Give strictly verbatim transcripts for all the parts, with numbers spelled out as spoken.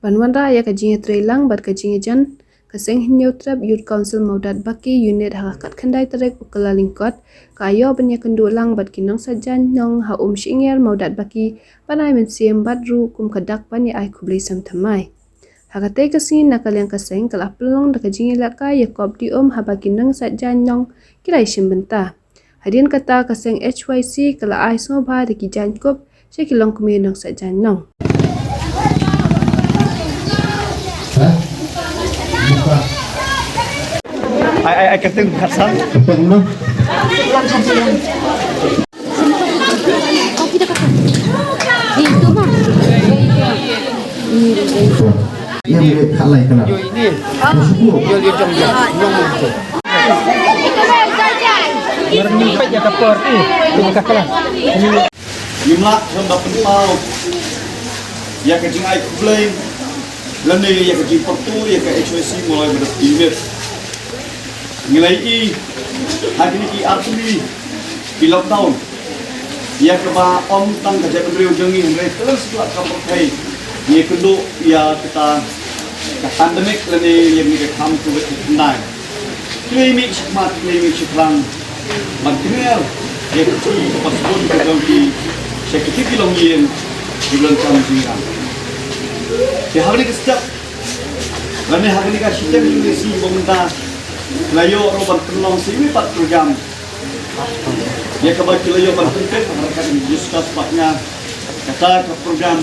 Ban wanrah ïa ka jingïatreilang bad ka jingïajan, ka Seng Hynñiewtrep Youth Council Mawdatbaki Unit ha ka khatkhyndai tarik u Kyllalyngkot ka ïoh ban ïakynduh lang bad ki nongshad jaiñ nong ha Umshynñiar Mawdatbaki ban ai mynsiem bad ruh kum ka dak ban ïa ai khublei sngewthuh mai. Ha katei ka sngi na ka liang ka seng ka la pynlong da ka jingïalehkai ïa kop die um haba ki nongshad jaiñ nong ki la ïashim bynta. Hadien kata ka seng H Y C ka la ai sngewbha da ki jaiñ kup sha ki longkmie nongshad jaiñ nong. Ai ai ai kyrteng khatsan. Ngim lah khlem da pynpaw ïa ka jingai khublei lane ïa ka jingpyrto ïa ka H Y C Mawlai Mawdatbaki Unit. Ngi la ïohi ha kine ki artylli ki lockdown ïa kaba ym tang ka jaitbynriew jong ngi hynrei tang satlak ka pyrthei ngi kynduh ïa kata ka pandemic lane ïa kane ka kam Covid khyndai. Ki la ïa mih shakhmat, ki la ïa mih shaphrang ban kner ïa ka jingpasbun ka jong ki sha kito ki longïing kiba donkam jingïarap. Te ha kane ka step lane ha kane ka shiteng jong ka sngi ba mynta la ïoh ruh ban pynlong sa iwei pat program ïa kaba ki la ïoh ban pyntip ha ka kyrteng jong ka Jisu Khrist ba nga kata ka program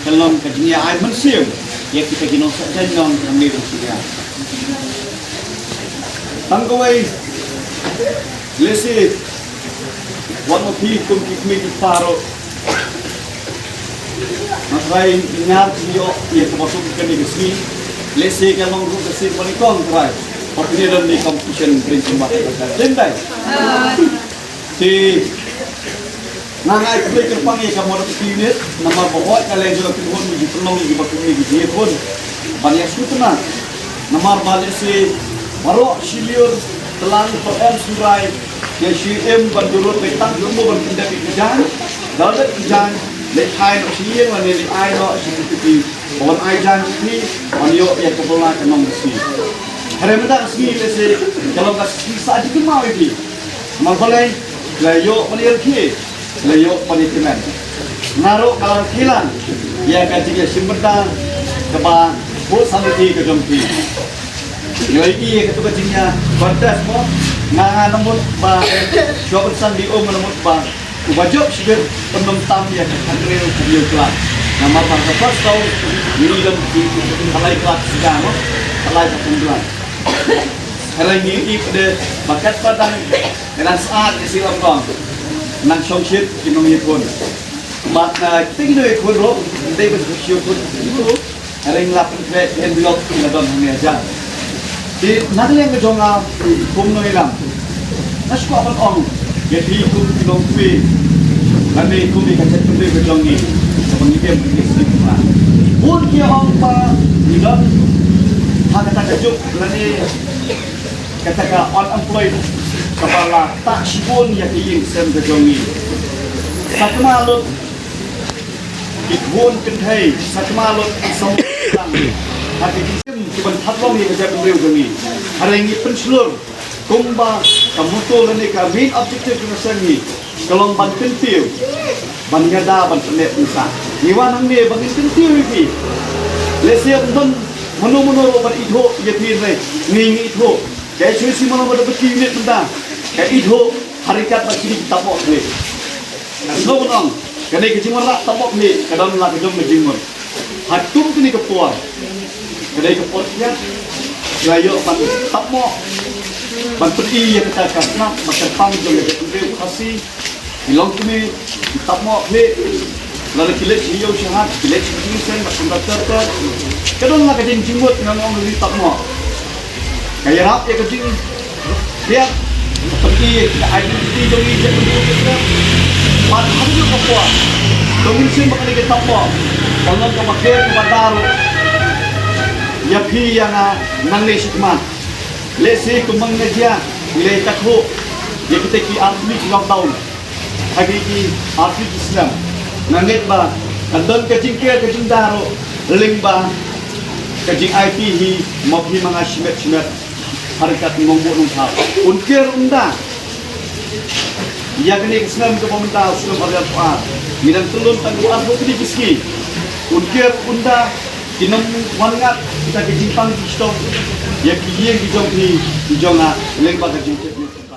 ka long ka jingïa ai mynsiem ïa kita ki nongshad jaiñ nong hangne ha Umshynñiar. Tang kawei, lehse wat ma phi kum ki kmie ki kpa ruh, nga trai ngar ki ïoh ïa kaba suk kane ka sngi. Lehse ka long ruh ka sngi ba nyngkong trai ba phi don ni competition dring kumba ka dei. Te nga ai khublei kyrpang ïa ka Mawdatbaki Unit namar ba hooid ka leng jong ka kynhun ba ju pynlong ïa kiba kum ïa ki jingïakhun ban ïa sngewtynnat. Namar ba lehse baroh shi lyiur tlang to em sngewrai ïa shi im ban durut beit tang kumno ban pyndep ïa ki jaiñ. Lada dep ki jaiñ leit ai noh sha ïing lane leit ai noh sha ki kti. Ba wan ai jaiñ ïa phi ban ïoh ïa ka bylla ka nong ka sngi. Hynrei mynta ka sngi lehse ka long ka sngi sah jingkynmaw ïa phi. Namar balei? La ïoh ban ïa rkhie, la ïoh ban ïa kmen. Nga ruh nga la rkhie lang ïa ka jingïashim bynta kaba bun samrkhie ka jong phi. Ngi la ïohi ïa katu ka jingïa contest mo. Nga nga nang mut ba shuwa ban san di um nga nang mut ba uba jop shibit un ym tam ïa ka khathynriew hynñiew khlak. Namar ba ha ka first round ngi don ki khatlai khlak shisha mo, khatlai khlak shisha. Hynrei ngi ïohi pat de ba katba dang ka dang sah ka sih lam dong nang shongshit ki nongïakhun. Bad na kita ki nongïakhun ruh ym dei ban shongshit ki nongïakhun. Hynrei ngi la pynkhreh envelope ki la don hangne hajan. Te na ka liang ka jong nga kum nongïalam nga shu kwah ban ong ïa phi kum ki nongkmie lane kum ïa ka jaitbynriew ka jong ngi kaba ngi dem ngi sdang. Bun ki ong ba ngi don ha kata ka juk lane kata ka unemployed kaba la tah shibun ïa ka ïing sem ka jong ngi. Sakma lut ki khun kynthei, sakma lut ki samla ha ki jingim kiban thap long ïa ka jaitbynriew jong ngi. Hynrei ngi pynshlur kumba ka motto lane ka main objective jong ka seng ngi ka long ban kyntiew, ban ïada, ban pynneh pynsah. Ngi wan hangne ba ngin kyntiew ïa phi. Lehse ym don mano mano ruh ban ithuh ïa phi, hynrei ngi ngi ithuh. Ka H Y C Mawlai Mawdatbaki Unit mynta ka ithuh ha ryngkat bad kine ki tapmoh khlieh. Nga sngew ban ong kane ka jingwanrah tapmoh khlieh ka don la ka jong ka jingmut. Ha kum kane ka por ka dei ka por kiad la ïoh ban tapmoh, ban pyni ïa kata ka snap ba kyrpang jong ka jaitbynriew Khasi. Ki longkmie ki tapmoh khlieh. Lada ki leit sha ïew sha hat, ki leit sha ki seng bad kumta ter ter, ka don la ka jing jingmut, nga ong ri tapmoh. Ka ïarap ïa ka jingpeit, ka pyni ïa ka identity jong ngi, ka pyni ïa ka. Bad ha kajuh ka por to ngin shim ba kane ka tapmoh ka long kaba kher kaba dar ïa phi ïa nga nangne shakhmat. Lehse kumba nga jia ngi la ïatakhuh ïa kita ki artylli ki lockdown ha kine ki artylli ki snem. Nga ngeit ba kan don ka jingker ka jingdar ruh lyngba Ka jingaipi hi mo phi ma nga shimet shimet. Haryngkat Nongbuh Nongthaw un ker un da ïa kane ka snem kaba mynta, snem ar hajar arphew ar. Ngi dang tyllun tang arphew tylli ki sngi. Un ker un da, kin ym wan ngat kita ki jingpang jingshitom ïa ki ïing ki jong phi ki jong nga, lyngba ka jingtip.